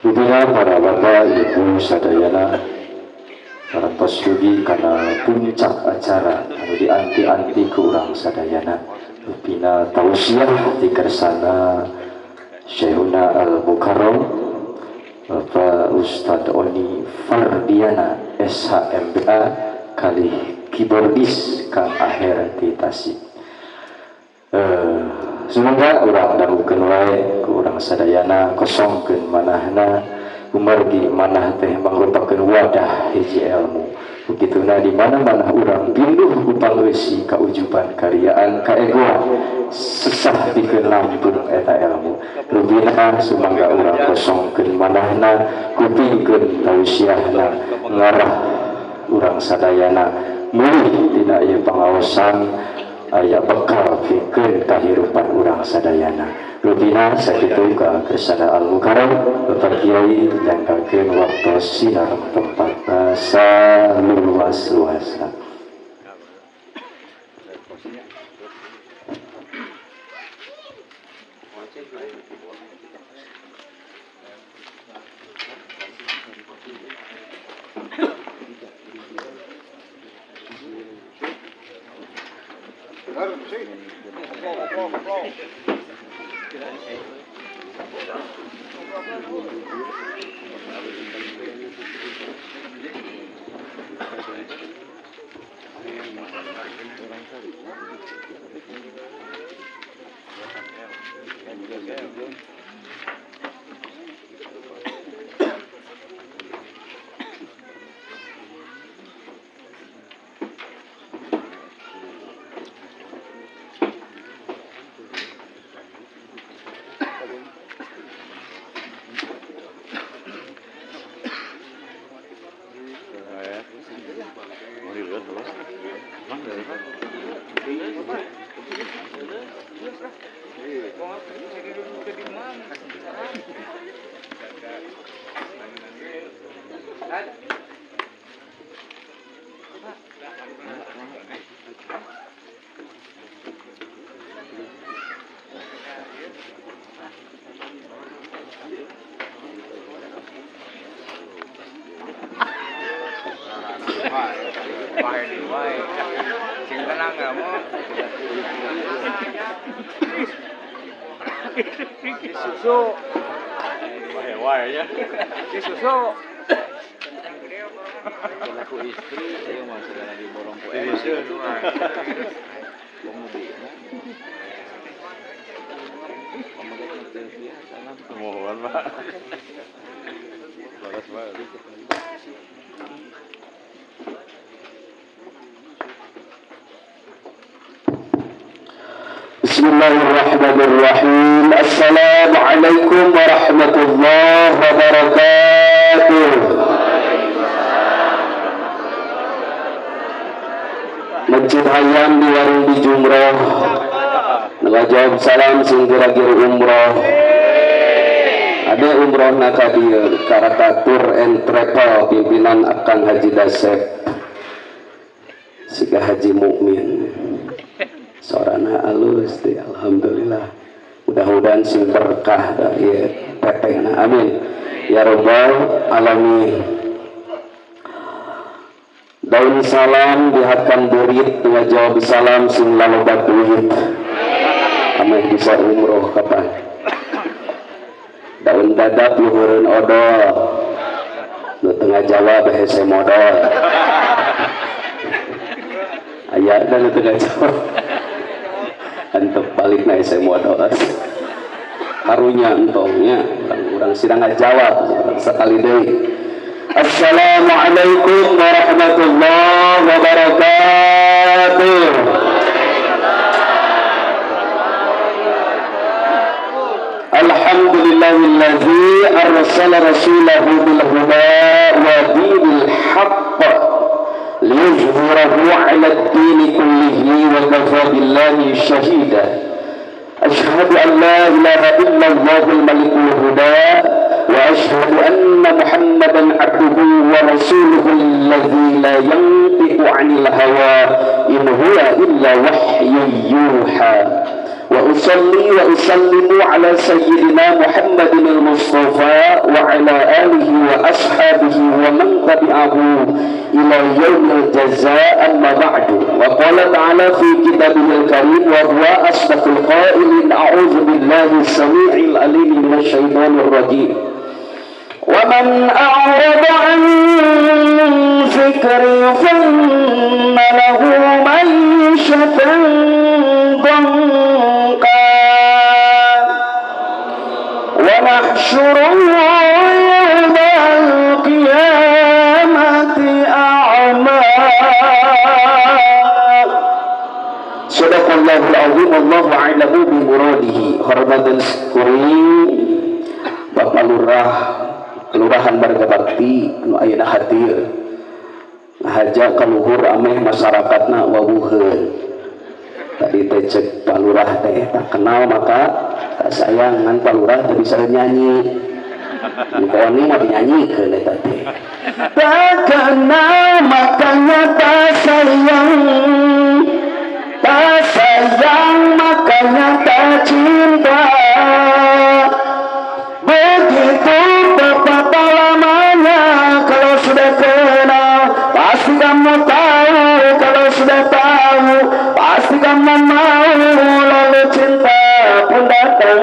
Rupina para bapak ibu sadayana parantos dugi kana puncak acara anu dianti-anti ku urang sadayana. Rupina tausiah ti kersana Syekhuna Al-Mukarram Bapak Ustadz Oni Fardiana SHMBA kalih keyboardis Kang Aher di Tasik. Semoga urang dangukeun wae ku urang sadayana kosongkeun manahna kumargi manah teh mangrupakeun wadah hiji ilmu. Begituna di mana-mana urang pinduh ku pangresi kaujuban karyaan kaegoan sesah pikeun lampung eta ilmu. Rupina sumangga urang kosongkeun manahna kupingkeun tausiahna ngarah urang sadayana mulih tina ieu pangaosan aya bekal pikeun kahirupan urang sadayana. Rupina sakitu ka kersana Al-Mukarram Bapak Kiai nyanggakeun waktu sinar tempatna saluas-luasna. Susu. Susu. Aku istri, saya mau segala diborong ku Mohon Pak. Balas Pak. Bismillahirrahmanirrahim. Assalamualaikum warahmatullahi wabarakatuh. Masjid Hayam di warung di Jumroh. Ngajawab salam sing kira-kira umroh. Ada umroh naka dieu Karata Tour and Travel pimpinan Akang Haji Dasep. Siga Haji Mukmin. Sorana alus teh alhamdulillah. Mudah-mudahan sing berkah da ieu tetehna. Amin. Ya rabbal alamin. Daun salam dihakan burit ngajawab salam sing laloba duit. Ameh bisa umroh kapan? Daun dadap luhureun odol. Nu tengah Jawa behese modal. Aya da nu tengah Jawa. Antep balik na hese modal. Karunya entongnya urang sidang ngajawab sekali deui. Assalamualaikum warahmatullahi wabarakatuh. Alhamdulillahillazi arsala rasulahu bil huda wa dinil haqq liyuzhirahu 'ala ad-dini kullihi wa kafa billahi shahida. Ashhadu an la ilaha illallahul malikul huda wa ashhadu anna Muhammadan abduhu wa rasuluhu alladzi la yantiqu 'anil hawa in huwa illa wahyun yuha. Wa Wa usalli wa usallimu ala sayyidina Muhammadin al-Mustafa wa ala alihi wa ashabihi wa man tabi'ahu ila yaumil jazaa, amma ba'du. Wa qala ta'ala fi kitabihil karim wa huwa asdaqul qailin, a'udzu billahi samii'il alim minasy syaithanir rajim. Wa man a'rada 'an dzikri fa inna lahu ma'isyatan dhanka wa nahsyuruhu yawmal qiyamati a'ma. Sadaqallahul azim, wallahu a'lamu bi muradihi. Hormatan kuring Bapak Lurah Kelurahan Marga Bakti anu ayeuna hadir ngahaja ka luhur ameh masyarakatna wawuheun. Tadi teh cek Pak Lurah teh tak kenal maka tak sayang, ngan Pak Lurah teh bisa nyanyi. Dikoni mah dinyanyikeun eta teh. Tak kenal makanya tak sayang, tak sayang makanya tak cinta. Begitu betapa lamanya kalau sudah kenal pasti kamu tahu, kalau sudah tahu pasti kamu mau, lalu cinta pun datang.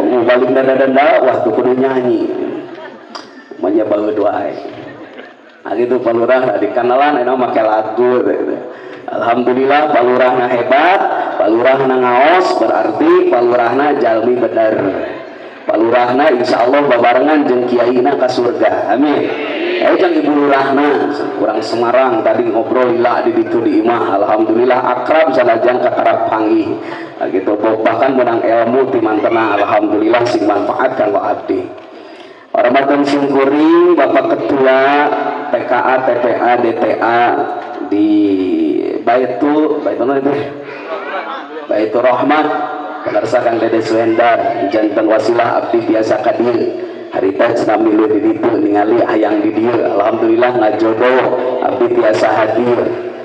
Oh, balik danda-danda, wah tuh kudu nyanyi. Manya bae doa. Nah gitu Pak Lurah dikenalan enak make lagu gitu. Alhamdulillah Pak Lurahna hebat, Pak Lurahna ngaos, berarti Pak Lurahna jalmi bener. Pak Lurahna insyaallah babarengan jeung kiaina ka surga. Amin. Jeung Ibu Lurahna urang Semarang tadi ngobrol lila di ditu di imah. Alhamdulillah akrab sanajan kakarap panggih. Nah, gitu bahkan menang ilmu ti mantena, alhamdulillah sing manfaat kanggo abdi. Hormatan simkuring Bapak Ketua PKA TPA DTA di Baitul Baitul itu Baitur Rahmat pemirsa Kang Dede Suhendar janten wasilah abdi biasa ka dieu harita cenah milu di ditu ningali hayang di dieu, alhamdulillah ngajodoh abdi biasa hadir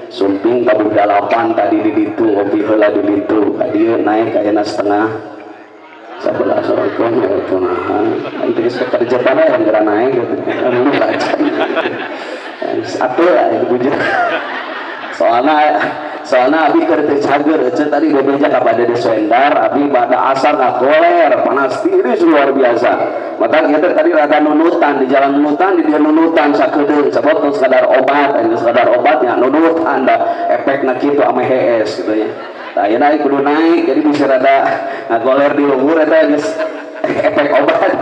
sumping tabuh dalapan tadi di ditu ngopi heula di ditu ka dieu naik ayeuna 10:30 ya itu nah itu geus kerja tanah yang geura naik gitu alhamdulillah atuh lah itu bujur. Soalnya abi keur teu cager ece tadi bebeja ka Dede Suhendar, abi pada asar ngagoler panas tiris luar biasa. Maka kita tadi rada nunutan di jalan nunutan di dia nunutan sakedeung sebab teu sekadar obat, anu sekadar obatnya nunutan da efekna kitu ame hees gitu nya. Tah ayeuna kudu naik jadi bisa rada ngagoler di luhur eta geus efek obat.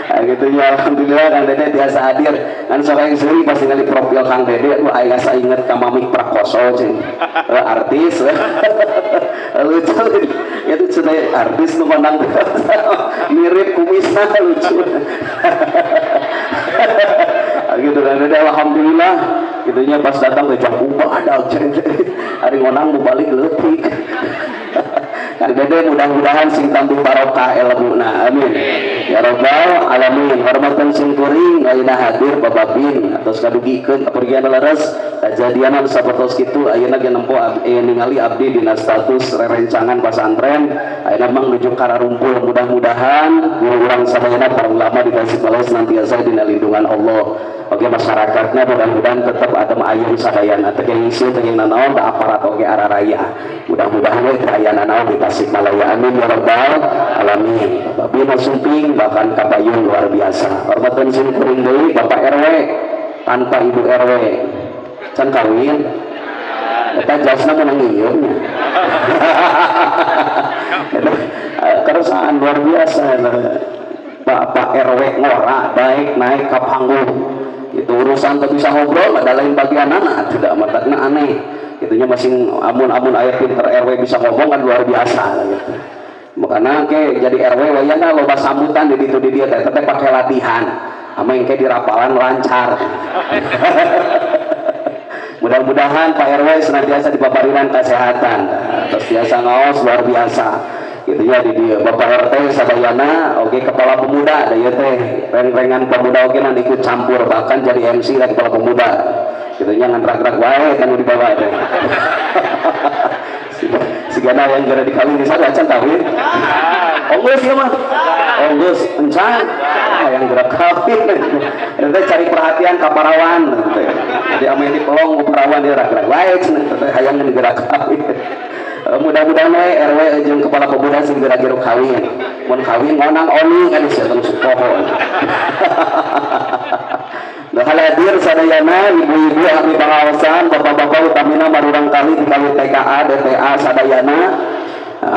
Nah, gitu ya, alhamdulillah Kang Dede biasa hadir. Kan sok yang sering pas ningali profil Kang Dede, wah aing asa inget ka Mamik Prakoso cing. Artis. Lucu. Itu cenah artis nu kondang mirip kumisna lucu. Gitu Kang Dede alhamdulillah gitunya pas datang ke Jakuba ada cing. Ari ngonang mau balik leutik. Kang Dede mudah-mudahan sing tambah barokah ilmuna, amin ya rabbal alamin. Hormatan sing kuring ayeuna hadir bababin atos kadugikeun kapergian leres kajadianan sapertos kitu ayeuna ge nempo ningali abdi dina status rerencangan pasantren ayeuna mah nuju kararumpul, mudah-mudahan guru urang sadayana para ulama di Tasikmalaya senantiasa dina lindungan Allah. Oke masyarakatnya mudah-mudahan tetap adem ayem sadayana teu ngisi teu nanaon da aparat oge araraya, mudah-mudahan we teu aya nanaon di Tasikmalaya, amin ya rabbal alamin. Bapak Bina sumping bahkan kapayun luar biasa. Hormatan sim kuring deui Bapak RW tanpa Ibu RW can kawin eta jasna menang ieu nya. Keresahan luar biasa Bapak RW ngora baik naik ke panggung itu urusan tak bisa ngobrol ada lain bagian anak tidak matakna aneh itunya masing amun-amun ayat pinter RW bisa ngomong kan luar biasa gitu. Makanya ke jadi RW wayana loba sambutan di ditu di dia teh teh pakai latihan ama engke di rapalan lancar. Mudah-mudahan Pak RW senantiasa dipaparinan kesehatan terus biasa ngaos luar biasa gitu ya di dia Bapak RT sadayana oke kepala pemuda da ieu teh reng-rengan pemuda oge nanti ikut campur bahkan jadi MC lah kepala pemuda. Kitu nya ngan rag-rag wae kan dibawa teh. Sigana yang gara dikawin di sana acan kawin. Onggeus ieu mah. Onggeus encan. Yang gerak kawin. Eta cari perhatian ka parawan gitu. Jadi ame dipelong ku parawan dia rag-rag wae cenah teh hayang gerak kawin. Mudah-mudahan we RW jeung kepala pemuda sing gerak gerak kawin. Mun kawin ngonang oni kan geus tong poho. Nah, hadir sadayana ibu-ibu abdi pangaosan, bapak-bapak utamina marurang kali di kali TKA, DTA sadayana.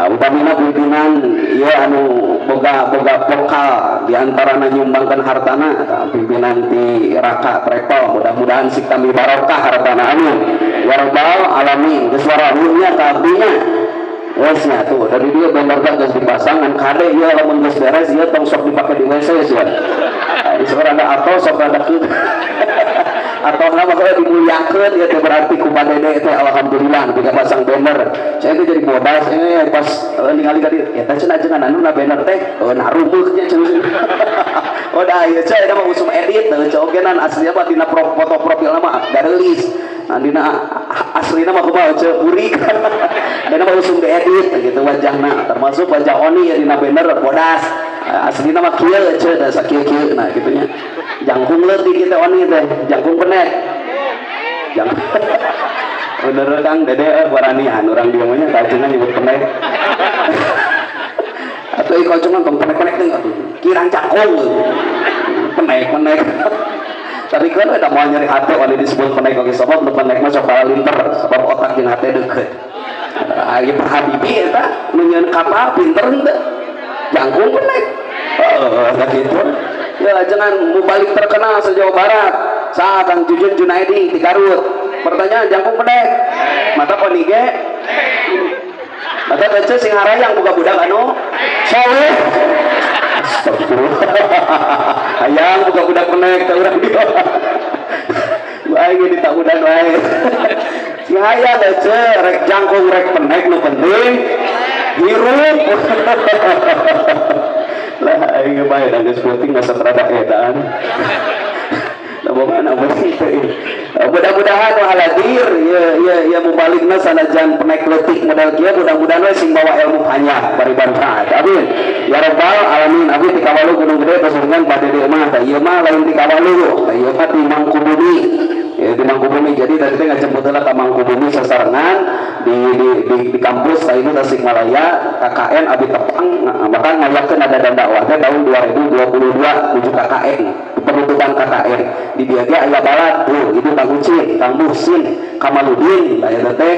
Utamina pimpinan ieu anu boga vokal di antarana nyumbangkeun hartana pimpinan ti Raka Travel, mudah-mudahan sik tambih barokah hartana, amin ya rabbal alamin. Geus warahunnya ka abdinya geus nya tuh dari dia banner geus dipasang ngan kade ieu lamun geus beres ieu tong sok dipake di WC sia. Sok rada atau sok rada keun atau nama kalau dimuliakeun ieu teh berarti ku Dede teh alhamdulillah nepi pasang banner. Saya teh jadi bodas pas ningali ka dieu eta cenah jeung anu na banner teh narumeuk nya cenah. Oh dah ieu cenah eta mah usum edit teu cogenan aslinya mah dina foto profilna mah garelis. Nah dina aslina mah kumaha ceu burik. Dina mah usum diedit gitu wajahna termasuk wajah Oni ya dina banner bodas. Aslina mah kieu ceu da sakieu-kieu nah kitu nya. Jangkung leutik kitu Oni teh, jangkung penek. Jangkung. Bener Kang Dede waranian urang dieu mah nya kajengan nyebut penek. Atuh ieu kocongan tong penek-penek teh atuh. Kirang jangkung. Penek-penek. Tapi kan ada mau nyeri hati kalau disebut penek oke sebab nu penek mah sok palinter sebab otak jeung hate deukeut. Aya Pak Habibie eta nu nyieun kapal pinter henteu? Jangkung penek. Heeh, gitu. Ya jangan mubalik terkenal se-Jawa Barat. Saha Kang Jujun Junaidi di Garut. Pertanyaan jangkung penek. Mata oni ge. Mata teh sing harayang boga budak anu soleh. Astagfirullah. Hayang boga budak penek teh urang dieu. Bae ge ditakudan wae. Sing hayang teh rek jangkung rek penek nu penting hirup. Lah aing bae da geus penting masa rada edan. Nah mana teh. Mudah-mudahan nu haladir ye ye mubaligna sanajan penek leutik model kieu mudah-mudahan we sing bawa ilmu banyak bari manfaat. Amin. Ya rabbal alamin. Abi ti Kawalu Gunung Gede pasurungan Pak Dede mah tah ieu mah lain ti Kawalu, tah ieu mah ti Mangkubumi. Ya di Mangkubumi jadi tadi teh ngajemput heula ka Mangkubumi sasarengan di kampus sainu Tasikmalaya KKN abi tepang maka ngayakeun ada dakwah teh tahun 2022 menuju KKN penutupan KKN di dieu ge aya balad tuh itu Kang Ucin, Kang Muhsin, Kamaludin aya teh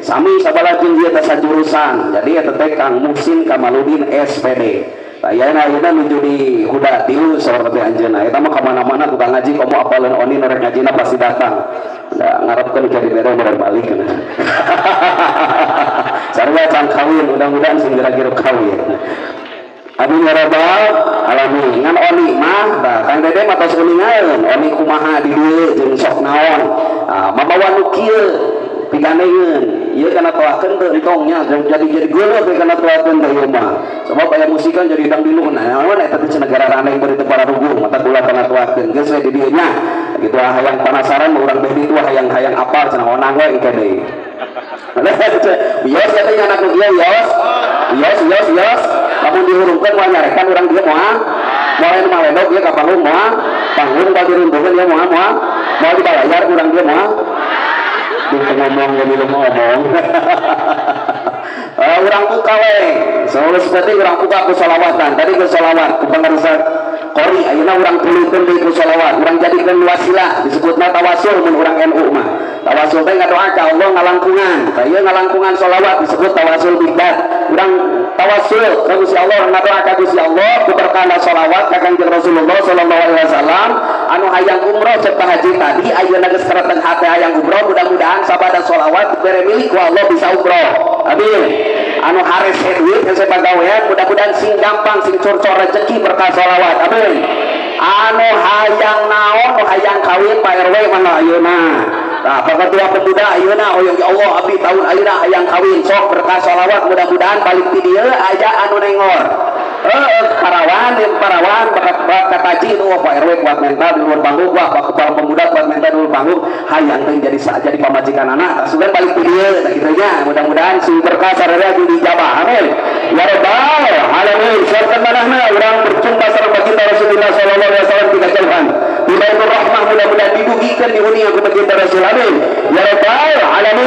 sami sabalad jeung ieu teh sajurusan. Jadi eta teh Kang Muhsin Kamaludin SPD. Ayeuna ayeuna nuju di Huda Tiu saur teh anjeunna eta mah ka mana-mana tukang ngaji komo apaleun oni nu rek ngajina pasti datang. Da ngarepkeun ke dibere meureun balik cenah. Sarua can kawin mudah-mudahan sing geura-geura kawin. Amin ya rabbal alamin. Ngan oni mah tah Kang Dede mah tos uningaeun oni kumaha di dieu jeung sok naon. Ah mamawa nu kieu piganeun ieu kana toakeun teu entongnya jadi geuleuh we kana toakeun teh ieu mah. Sebab aya musikan jadi dang dilu nah naon eta teh cenah negara raneng bari teu pararuguh mata kula kana toakeun geus we di dieu nya. Kitu hayang penasaran urang beh ditu hayang-hayang apal cenah onang we engke deui. Bios teh anak nu kieu bios. Bios bios bios. Lamun dihurungkeun moal nyarekan urang dieu moal. Moal anu maledog ieu ka panggung moal. Panggung bal diruntuhkeun ieu moal moal. Moal dibayar urang dieu moal. Duh ngomong jadi lu ngomong. Urang buka we. Soalnya seperti urang buka ku sholawatan. Tadi ku sholawat ku pangarsa Qori ayeuna urang tulungkeun deui ku sholawat. Urang jadikeun wasilah disebutna tawasul mun urang NU mah. Tawasul teh ngadoa ka Allah ngalangkungan. Tah ieu ngalangkungan sholawat disebut tawasul bidat. Urang tawasul ka Gusti Allah ngadoa ka Gusti Allah ku berkana sholawat ka Kangjeng Rasulullah sallallahu alaihi wasallam anu hayang umroh cek Pak Haji tadi ayeuna geus kareteng hate hayang umroh mudah-mudahan sabada sholawat bere milik ku Allah bisa umroh. Amin. Anu hares duit hese pagawean mudah-mudahan sing gampang sing curcor rezeki berkah sholawat. Amin. Anu hayang naon nu hayang kawin Pak RW mana ayeuna. Nah, Pak Ketua Pemuda ayeuna oh ya Allah abdi tahun ayeuna hayang kawin sok berkah sholawat mudah-mudahan balik ti dieu aya anu nengor. Parawan, parawan bakat bakat haji itu. Wah, Pak RW kuat mental di luar panggung, wah, Pak Kepala Pemuda kuat mental di luar panggung, hayang teh jadi pamajikan anak sudah balik ke dia. Nah, kitu nya, mudah-mudahan sing berkah sararea jeung dijabah, amin ya rabbal alamin. Sortan manahna urang berjumpa sareng baginda Rasulullah sallallahu alaihi wasallam di kejauhan di Baitur Rahmah, mudah-mudahan didugikan dihuni aku baginda Rasul, amin ya rabbal alamin.